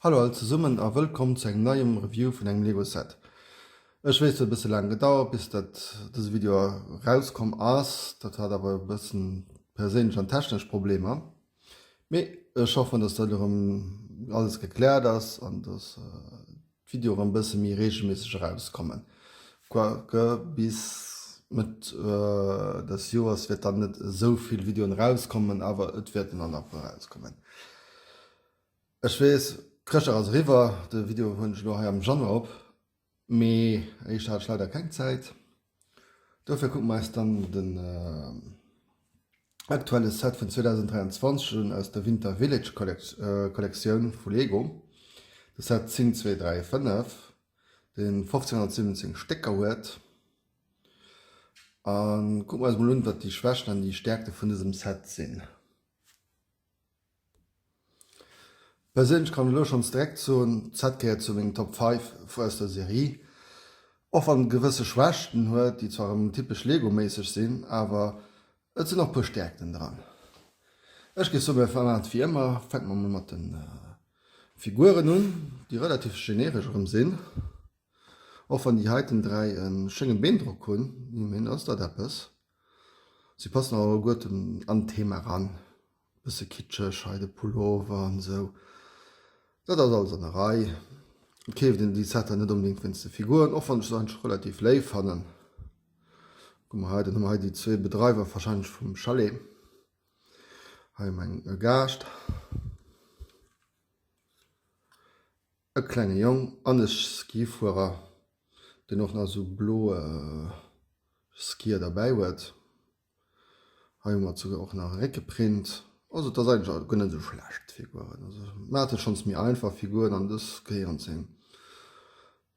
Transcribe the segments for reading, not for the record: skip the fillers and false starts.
Hallo all zesummen a wëllkomm zu engem neiem Review vun engem Lego Set. Ech weess et huet e bësse laang gedauert bis dat dëse Video erauskomm ass, dat hat awer e bëssen perséinlech an technesch Problemer. Mee ech hoffen dass dat elo erëm alles gekläert ass an dass d'Video erëm bësse méi regelméisseg erauskommen. Quoique bis Mëtt des Joers wäert dann net esou vill Videoen erauskommen, awer et wäerten dann nach e puer erauskommen. Ech weess, Chrëschtdag ass eriwwer, de Video huelen ech elo hei am Januar op, mee éischter hat ech leider keng Zäit. Dofir kucke mer eis dann den aktuelle Set vun 2023 un aus der Winter Village Kollektioun vu Lego, de Set 10 2 3 5, dee 1517 Stécker huet. A kucke mer eis mol un, wat déi Schwächten an déi Stäerkte vun dësem Set sinn. Perséinlech kann ech elo schonns direkt soen, d'Set gehéiert zu mengen Top 5 aus der Serie. Och wann et gewësse Schwächten huet, déi zwar erëm typesch Lego-méisseg sinn, awer et sinn och puer Stäerkten dran. Ech géif soen, mir maachen et wéi ëmmer, fänke mer mol mat de Figuren un, déi relativ generesch erëm sinn. Och wann déi heiten 3 e schénge Beendrock hunn, immerhin ass dat eppes. Si passen awer alleguerten an d'Thema ran. Bësse kitscheg hei de Pullover an esou. Dat ass alles an der Rei. Et keeft een déi Setter net onbedéngt wéinst de Figuren, och wann ech se eigentlech relativ léif fannen. Kuck mol hei, dann hu mer hei déi zwee Bedreiwer wahrscheinlech vum Chalet. Hei hu mer e Gaascht, e klenge Jong an e Skifuerer, deen och nach esou blo Skier derbäi huet. Hei hu mer souguer och nach e Réckeprint. Also et ass eigentlech guer net esou schlecht, d'Figuren. Also mer hate schonns méi einfach Figuren an dës gehéieren zu engem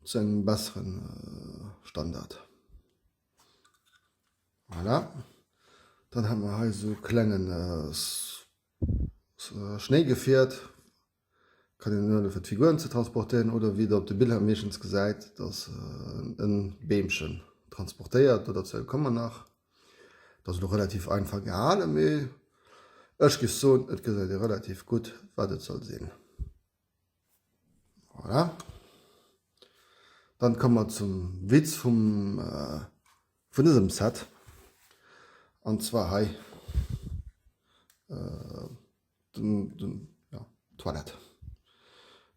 zu engem besseren Standard. Voilà. Dann hu mer hei esou e klengen Schnéigefiert. Kann een huelen fir d'Figuren ze transportéieren oder wéi der op de Biller meeschtens gesäit, dass en Beemchen transportéiert. Do derzou komme mer nach. Dat ass elo relativ einfach gehalen, mee ech géif soen et gesäit ee relativ gutt wat et soll sinn. Voilà. Dann komme mer zum Witz vum vun dësem Set an zwar hei. Den, den, ja, Toilette.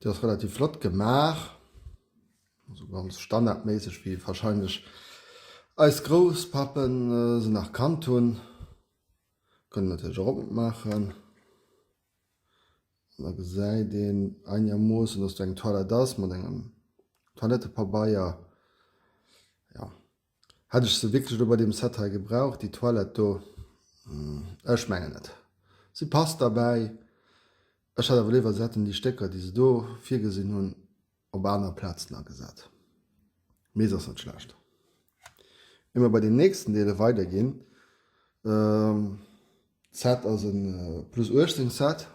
Déi ass relativ flott gemaach. Also ganz standardméisseg, wéi wahrscheinlech eis Grousspappen se nach kannt hunn. Kënnt natierlech och opmaachen. An da gesäit een einermoossen, dass do eng Toilette ass mat engem Toilettepabeier. Ja. Hätt ech se wierklech elo bei deem Set hei gebraucht, déi Toilette do? Ech mengen net. Si passt derbäi. Ech hätt awer léiwer se hätten déi Stécker, déi se do virgesinn hunn, op aner Plazen agesat. Mee se ass net schlecht. Ier mer bei den nächsten Deele weiderginn, D'Set ass e Plus 18 Set.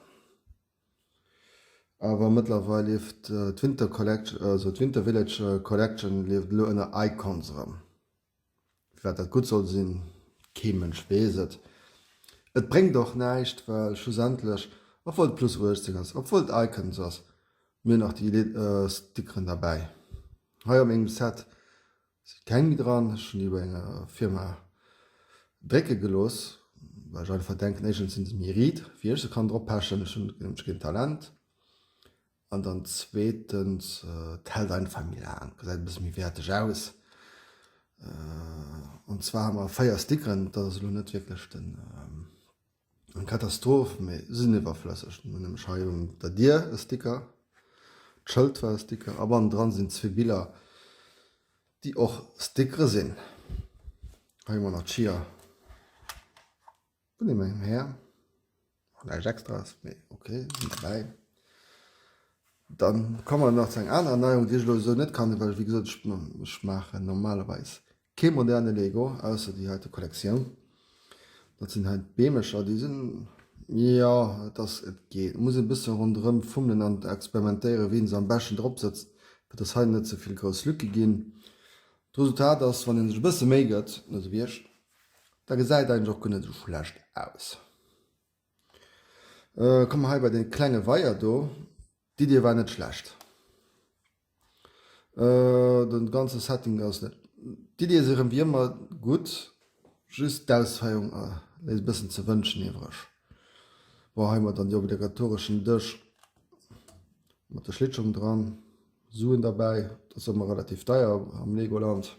Awer mëttlerweil lieft d'Winter Collection, also d'Winter Village Collection lieft elo ënner Icons erëm. Firwat dat gutt soll sinn, kee Mënsch weess et. Et bréngt och näischt, well schlussendlech, obwuel et plus 18 ass, obwuel et Icons ass, mir hunn nach déi Stickeren derbäi. Hei op mengem Set Si keng méi dran. Ech hunn déi bei enger Firma drécke gelooss, well ech einfach denken, éischtens sinn se méi riit, wéi ech se kann drop pechen, ech hunn nämlech keen Talent, an dann zweetens, et hält einfach méi laang, gesäit e bësse méi wäerteg aus. An zwar hu mer 4 Stickeren, dat ass elo net wierklech den. Eng Katastroph, mee se sinn iwwerflësseg. Mir hunn nämlech hei un der Dier e Sticker, d'Schëld war e Sticker a bannendran sinn zwee Biller, déi och Stickere sinn. Hei hu mer nach d'Skier vun deem engem Här, och näischt Extraes, mee ok, sinn derbäi. Dann komme mer nach zu enger anerer Neierung, déi ech elo esou net kannt, well wéi gesot, ech maachen normalerweis Kee moderne Lego, ausser déi heite Kollektioun. Dat sinn hei d'Beemecher, déi sinn, jo, et ass, et geet. Et muss een e bësse ronderëm fummelen an experimentéieren, wéi een se am beschten drop sëtzt, fir dass hei net ze vill grouss Lücke ginn. D'Resultat ass, wann een sech e bësse Méi gëtt, net esou wéi ech, da gesäit eigentlech och guer net esou schlecht aus. Komme mer hei bei dee klenge Weier do. D'Idee war net schlecht. Den ganze Setting ass net, d'Idee ass erëm wéi ëmmer gutt, just d'Ausféierung léisst e bëssen ze wënschen iwwreg. Bon, hei hu mer dann déi obligatoreschen Dësch mat de Schlittschong dran, Suen derbäi, dat ass ëmmer relativ deier am Legoland.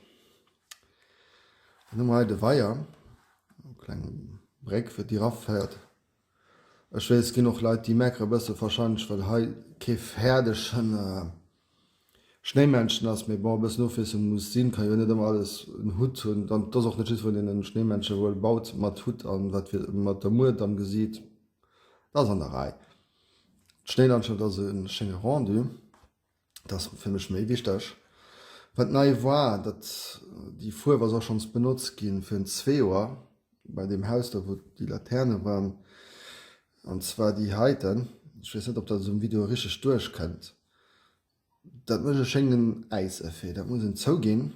Dann hu mer hei de Weier, eng kleng Bréck fir déi eraféiert. Ech weess, et ginn och Leit, déi meckere e bësse warscheinlech, well hei kee fäerdegen Schnéimännchen ass. Mee bon, e bëssen Ofwiesslung muss sinn, kann jo net ëmmer alles en Hutt hunn. An et ass och net jiddwereen, deen en Schnéimännche wuel baut mat Hutt an wat fir mat der Muert am Gesiit. Dat ass an der Rei. D'Schnéilandschaft ass e schénge Rendu. Dat ass fir mech méi wichteg. Wat nei war, dat déi Fuerf ass och schonns benotzt gi virun zwee Joer bei deem Haus do, wou déi Laterne waren, an zwar déi heiten. Ech weess net, ob dat esou um Video richteg duerchkënnt. Dat mécht e schéinen Äiseffet, dat muss een zouginn.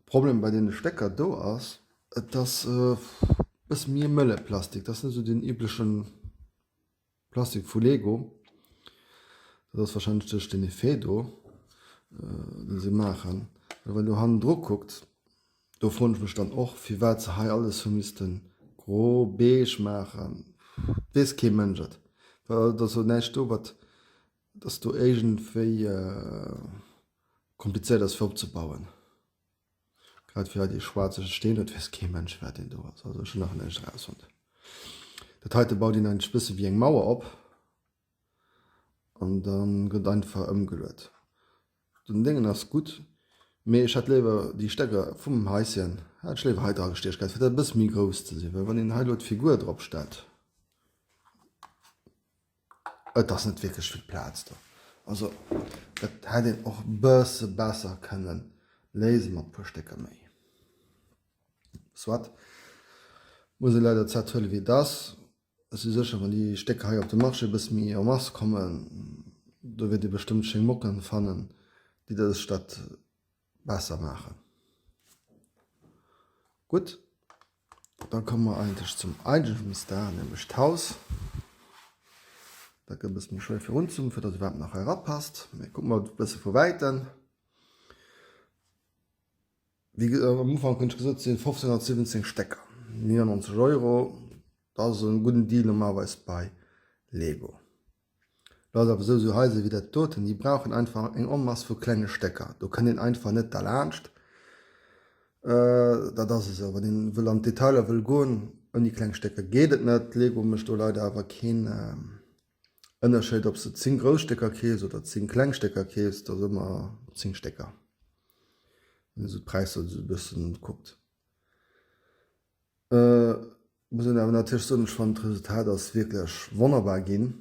Problem bei deene Stécker do ass, et ass e bësse méi e mëlle Plastik, dat ass net esou deen üblechen. Plastik vu Lego, dat ass wahrscheinlech duerch den Effet do, dee se maachen. Well wann een do hannendru kuckt, do froen ech mech dann och, firwat se hei alles hu misste gro, beige maachen. Weess kee Mënsch et. Well et ass jo näischt do, wat dass do iergendwéi komplizéiert ass fir opzebauen. Grad wéi hei dee schwaarze Steen, et weess kee Mënsch wat deen do ass. Also ech hunn nach näischt erausfonnt. Dat heite baut een eigentlech bësse wéi eng Mauer op an da gëtt einfach ëmgeluet. Den Déngen ass gutt, mee ech hätt léiwer déi Stecker vum Haischen hätt ech léiwer hei dra gestiecht gehat, fir dat e bësse méi grouss ze sinn, well wann een hei elo d'Figur drop stellt, Et ass net wierklech vill Plaz do. Also dat hätt een och e bësse besser kënne léise mat e puer Stécker méi. Soit, muss ee leider d'Zäit huele wéi et ass. Ech si sécher, wann déi Stécker hei op de Marché e bësse méi en masse kommen, do wäert ee bestëmmt schéi Mocken fannen, déi sech dat besser maachen. Gutt, da komme mer eigentlech zum eigentlechen Star, nämlech d'Haus. Dat gëtt e bësse méi schwéier virunzummen, fir datt et iwwerhaapt nach hei erapasst. Mee kucke mer et e bësse vu wäitem. Wéi am Ufank hunn ech gesot, et sinn 1517 Stécker, 99 Euro. Dat ass e gudden Deal normalerweis bei Lego. Lo ass awer esou, esou Haiser wéi dat doten, déi brauchen einfach eng Onmass vu klenge Stécker. Do kënnt een einfach net derlaanscht. Dat ass esou, wann een wëll an d'Detailer wëll goen, ouni kleng Stécker geet et net. Lego mécht do leider awer keen Ënnerscheid, ob s de 10 grouss Stécker keefs oder 10 kleng Stécker keefs, dat ass ëmmer 10 Stécker, wann een esou d'Präisser esou e bëssen kuckt. Muss een awer natierlech soen, ech fannen d'Resultat ass wierklech wonnerbar ginn.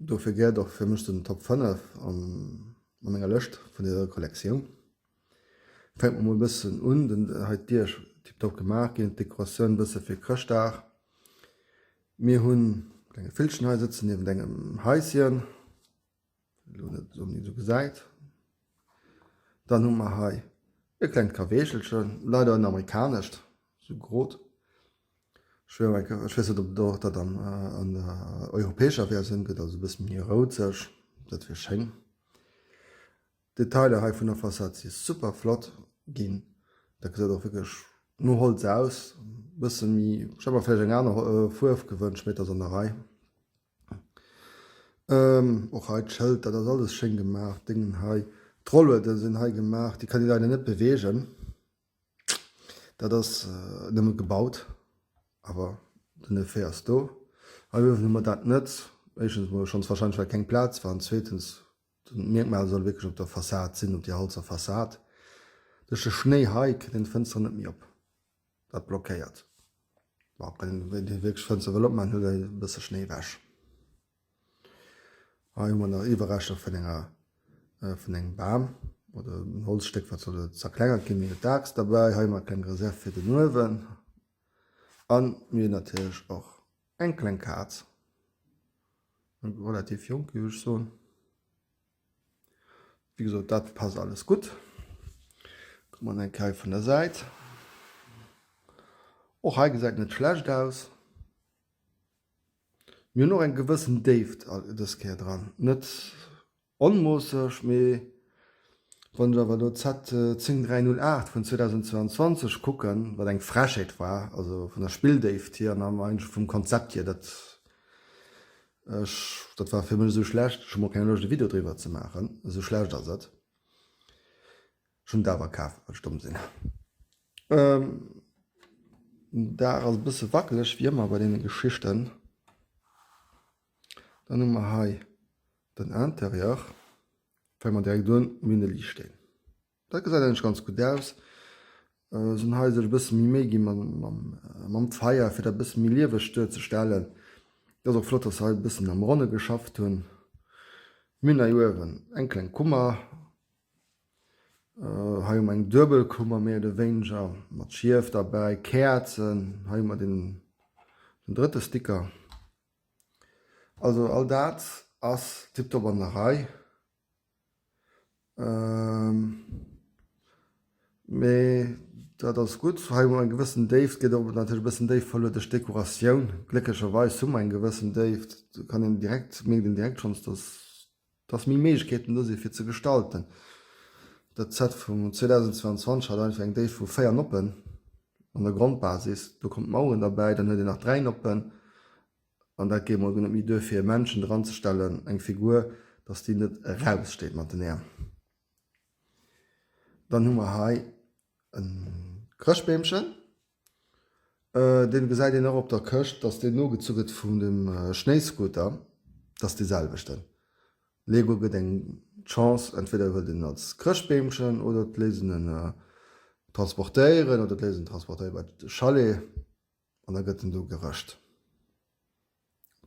Dofir gehéiert och fir mech zu den Top 5 an menger Lëscht vun der Kollektioun. Fänke mer mol e bëssen un, den hei d'Dier ass tiptop gemaach ginn, d'Dekoratioun e bësse fir Chrëschtdag. Mir hunn e klenge Villchen hei sëtzen niewent engem Haischen. Elo net esou méi esou gesäit. Dann hu mer hei e klengt Kaweechelchen, leider en amerikanescht, esou grot. Ech wär eng Kéier, ech weess net ob et och dat an an der europäescher Versioun gëtt, also e bësse méi rouzeg, dat wier schéin. D'Detailer hei vun der Fassad si super flott ginn, dat gesäit och wierklech no Holz aus, bësse méi, ech hätt mer vläicht eng aner Fuerf gewënscht, mee et ass an der Rei. Och hei d'Schëld, dat ass alles schéin gemaach, d'Déngen hei, d'Rollueden sinn hei gemaach, déi kann ee leider net beweegen, dat ass nëmme gebaut, awer den Effet ass do. Hei uewen hu mer dat net, éischtens mol schonns warscheinlech well keng Plaz war an zweetens d'Mierkmal soll wierklech op der Fassad sinn, op déi Holzer Fassad. Duerch de Schnéi hei kritt een d'Fënsteren net méi op. Dat blockéiert. Bon, wann een wierklech d'Fënster wëll opmaachen, huet e bësse Schnéi ewech. Hei hu mer nach Iwwerreschter vun enger, vun engem Bam oder en Holzstéck, wat soll zerklengert ginn. Mir hunn d'Axt derbäi. Hei hu mer eng kleng Reserv fir den Uewen. A mir hunn natierlech och eng kleng Kaz, eng relativ jonk, géif ech soen. Wéi gesot, dat passt alles gutt. Kucke mer eng Kéier vun der Säit. Och hei gesäit net schlecht aus. Mir hunn och eng gewëssen Déift dës Kéier dran. Net onmoosseg, mee wann ech awer elo d'Set 10308 vun 2022 kucken, wat eng Frechheet war, also vun der Spilldéift hier an eigentlech vum Konzept hier, dat ech, dat war fir mech esou schlecht, ech hu mol keng Loscht e Video driwwer ze maachen, esou schlecht ass et. Ech hunn et awer kaf, well ech domm sinn. Den Daach ass e bësse wackeleg, wéi ëmmer bei deene Geschichten. Dann hu mer hei den Interieur. Fänke mer direkt un, mir hunn e Liichtsteen. Dat gesäit eigentlech ganz gutt aus. Se hunn hei sech e bësse méi Méi gi mam Feier, fir dat e bësse méi lieweg duerzestellen. Et ass och flott, dass se hei e bëssen am Ronne geschafft hunn. Mir hunn hei uewen eng kleng Kummer. Hei hu mer eng duebel Kummer méi oder wéineger mat Schief derbäi, Käerzen. Hei hu mer den drëtte Sticker. Also all dat ass tiptop an der Rei. Mee dat ass gutt. Hei hu mer eng gewëssen Déift, gëtt och natierlech e bëssen Déift verluer duerch d'Dekoratioun. Glécklecherweis hu mer eng gewëssen Déift, do kann een direkt, mierkt een direkt schonns, dass dass méi Méiglechkeeten do si fir ze gestalten. Dat Set vum 2022 hat einfach eng Déift vu 4 Noppen an der Grondbasis, do kommen d'Maueren derbäi, dann huet een nach 3 Noppen an dat geet mol guer net méi duer fir e Männchen dran ze stellen, eng Figur, dass déi net eraussteet mat den Äerm. Dann hu mer hei e Chrëschtbeemchen. Deen gesäit een och op der Këscht, dass deen nogezu gëtt vun dem Schnéiscooter. Dat ass dee selwechten. Lego gëtt eng d'Chance, entweder huelt een en als Chrëschtbeemchen oder et léisst een en transportéieren oder et léisst een en transportéieren bei de Chalet an da gëtt en do gerëscht.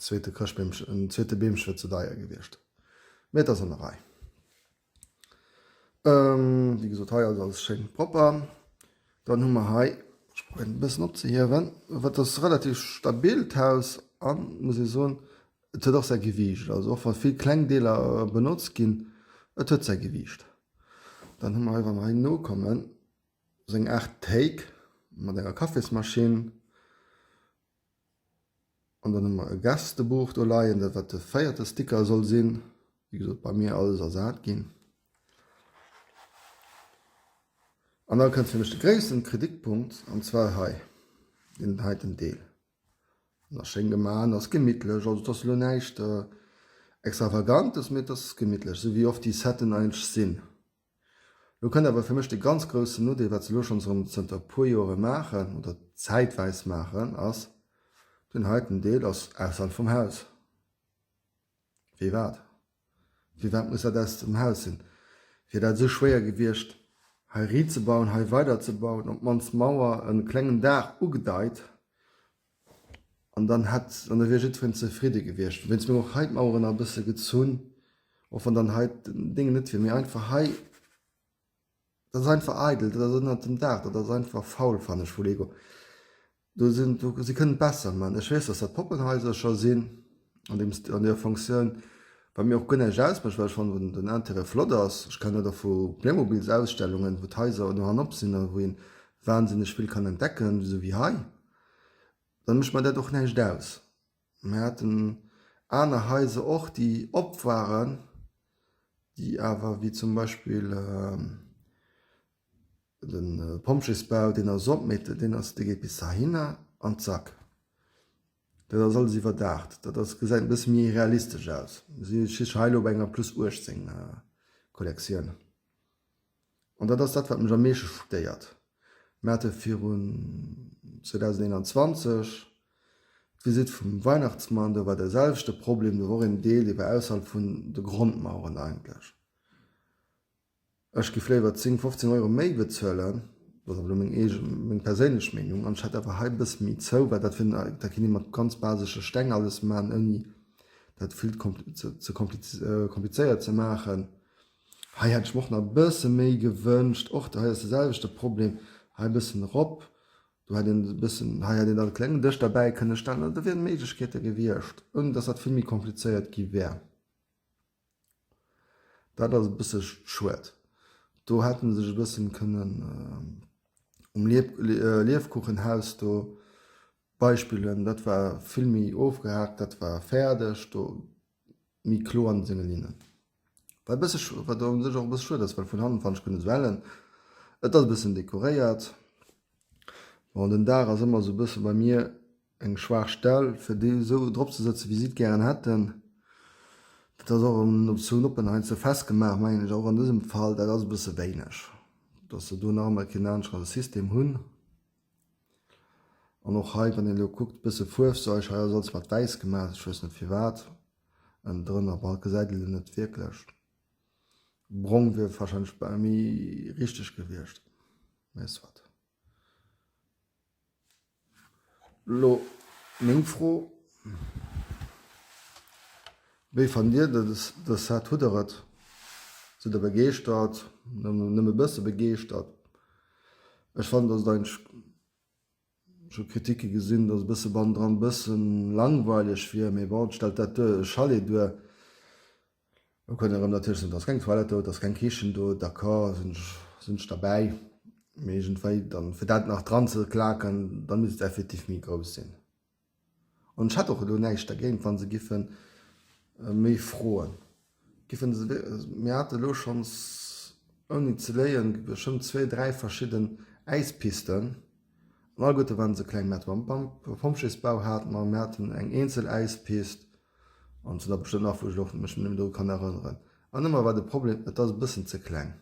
Zweete Chrëschtbeemchen, en zweete Beemche wier ze deier gewiescht. Mee et ass an der Rei. Wéi gesot, hei ass alles schéin propper. Dann hu mer hei, ech probéieren e bëssen opzehiewen, wat ass relativ stabil d'Haus an, muss ee soen, et huet och säi Gewiicht. Also och wa vill kleng Deeler benotzt ginn, et huet säi Gewiicht. Dann hu mer hei, wa mer hei nokommen, esou eng Aart Théik mat enger Kaffismaschinn. An dann hu mer e Gästebuch do leien, dat wat de véierte Sticker soll sinn. Wéi gesot, bei mir alles ersat ginn. An da kënnt fir mech de gréissten Kritikpunkt, an zwar hei, deen heiten Deel. En ass schéin gemaach, en ass gemittlech, also et ass elo näischt Extravagantes, mee et ass gemittlech, esou wéi oft déi Setten eigentlech sinn. Lo kënnt awer fir mech de ganz groussen Nodeel, wat se elo schonns erëm zënter e puer Joere maachen oder zäitweis maachen, ass, deen heiten Deel ass ausserhalb vum Haus. Firwat? Firwat muss dat aus dem Haus sinn? Wier dat esou schwéier gewiescht, hei rizebauen, hei weiderzebauen, op d'mannst d'Mauer, e klengen Daach ugedeit, An dann hätt, an da wier jiddwereen zefridde gewiescht. Wéinst mir och hei d'Maueren nach e bësse gezunn, och wann dann hei den Ding net wier, mee einfach hei, dat ass einfach eidel, dat ass ënnert dem Daach, dat ass einfach faul, fannen ech, vu Lego. Do sinn, do, si kënnen et besser man. Ech weess, dass dat Poppenhaisercher sinn an deem, an deer Fonctioun, wat mir och guer näischt ausmécht, well ech fannen, den, den Intérêt flott ass. Ech kennen dat och vu Playmobilsausstellungen, wou d'Haiser no han op sinn a wou een wahnsinneg vill kann entdecken, esou wéi hei. Dann mécht mer dat och näischt aus. Mir haten aner Haiser och, déi op waren, déi awer, wéi zum Beispill de Pompjeesbau, deen ass op, mee deen ass, dee geet bis heihinner an zack. Dat ass alles iwwerdaacht. Dat ass, gesäit e bësse méi realistesch aus. Mir si schi hei elo bei enger plus 18 Kollektioun. An dat ass dat, wat mech am meeschte stéiert. Mir hate virun 2021 d'Visitt vum Weihnachtsmann, do war de selwechte Problem, do war och een Deel, dee war ausserhalb vun de Grondmaueren eigentlech. Ech giff léiwer 10, 15 Euro méi bezuelen, dat ass awer elo meng eege, meng perséinlech Meenung, an ech hätt awer hei e bësse méi zou, well dat fir, dat kinnt ee mat ganz basesche Steng alles maachen, ouni dat vill ze komplizéiert ze maachen. Hei hätt ech mer och nach e bësse méi gewënscht. Och hei ass de selwechte Problem, hei e bëssen erop, do hätt een e bëssen, hei hätt een dann e klengen Dësch derbäi kënne stellen. Also do wieren Méiglechkeete gewiescht, ouni dass dat vill méi komplizéiert gi wär. Dat ass e bësse schued. Do hätte se sech e bëssen kënnen um Liefkuchenhaus do. Beispill huelen, dat war vill méi ofgehaakt, dat war fäerdeg do, méi kloer an senge Linnen. Wat e bësse, wat u sech och e bësse schued ass, well vun hannen fannen ech guer net esou ellen. Et ass e bëssen dekoréiert. Bon, den Daach ass ëmmer esou e bësse bei mir eng schwaach Stell, fir déi esou drop ze sëtzen, wéi si et gären hätten. Dat ass och erëm op zwou Noppen heiansdo festgemaach, mengen ech, och an dësem Fall. Dat ass e bësse wéineg, dass se do nach ëmmer keen anere System hunn. An och hei, wann een elo kuckt, e bësse Fuerfseuch, hei ass alles mat wäiss gemaach, ech weess net firwat. Ënnendrënner, bon, gesäit een elo net wierklech. Brong wier warscheinlech méi richteg gewiescht, mä soit. Lo meng Fro, Wéi fannt Dir dës Set? Hutt der et? Sidd der begeeschtert? Nëmme bësse begeeschtert? Ech fannen dass et eigentlech, ech hu Kritike gesinn, dass e bësse bannendran e bëssen langweileg wier, mee bon, et stellt dat duer, e Chalet duer. Lo kënnt erëm natierlech soen, et ass keng Toilette do, et ass keng Kichen do, d'accord, sinn ech, sinn ech derbäi, mee iergendwéi dann, fir dat nach dran ze klaken, da misst et effektiv méi grouss sinn. An ech hätt och elo näischt dergéint, wa se giffe méi froen. Giffen se, mir hate elo schonns, ouni ze léien, bestëmmt zwéi, dräi verschidden Äispisten. An alleguerte waren se kleng. Mir hate beim Pompjeesbau hate mer, mir haten eng eenzel Äispist an et sinn der bestëmmt nach, wou ech elo mech net méi dru kann erënneren. An ëmmer war de Problem, et ass e bëssen ze kleng.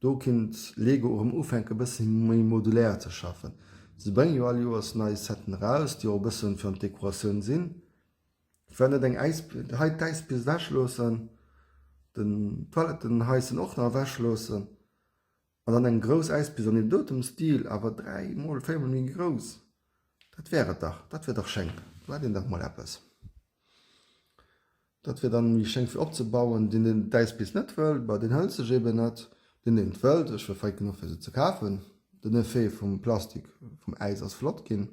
Do kinnt Lego erëm ufänken e bëssi méi modulär ze schaffen. Se brénge jo all Joers nei Setten eraus, déi och e bëssen fir an d'Dekoratioun sinn. Firwat net eng Äis, hei d'Äispist ewech loossen, den Toilettenhaischen och nach ewech loossen an dann eng grouss Äispist an deem dotem Stil, awer 3 mol, 4 mol méi grouss. Dat wär et dach, dat wär dach schéin. Do hätt een dach mol eppes. Dat wier dann méi schéin fir opzebauen. Deen deen d'Äispist net wëll, bah deen hëlt sech eben net. Deen deen et wëllt, ech wier feig genuch fir se ze kafen. Den Effet vum Plastik vum Äis ass flott ginn.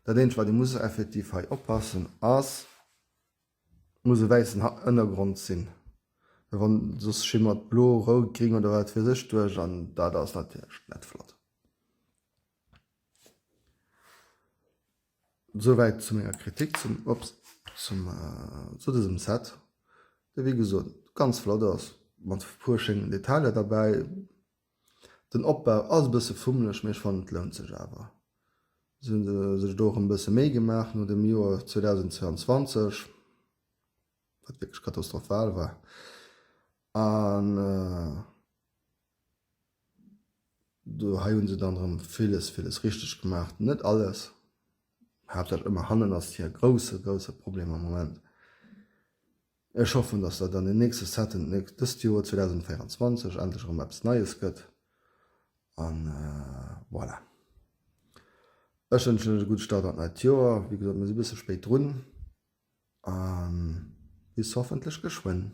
Dat eenzegt wat ee muss effektiv hei oppassen ass, muss e wäissen Ënnergrond sinn, well wann soss schimmert blo, rout, gring oder wat weess ech duerch an dat ass natierlech net flott. Souwäit zu menger Kritik zum, ups, zum, zu dësem Set, dee wéi gesot ganz flott ass, mat e puer schéinen Detailer derbäi. Den Opbau ass e bësse fummeleg, mee ech fannen et lount sech awer. Se hunn sech do erëm e bësse Méi gemaach no dem Joer 2022, wat wierklech katastrophal war. An. Do hei hunn se dann erëm villes, villes richteg gemaach. Net alles, haaptsächlech ëmmer hannen ass hir grousse, grousse Problem am Moment. Ech hoffen, dass dat an den nächste Setten dëst Joer 2024 endlech erëm eppes Neies gëtt. An voilà. Ech wënschen iech e gudde Start an d'neit Joer. Wéi gesot, mir si e bësse spéit drun. A bis hoffentlech geschwënn.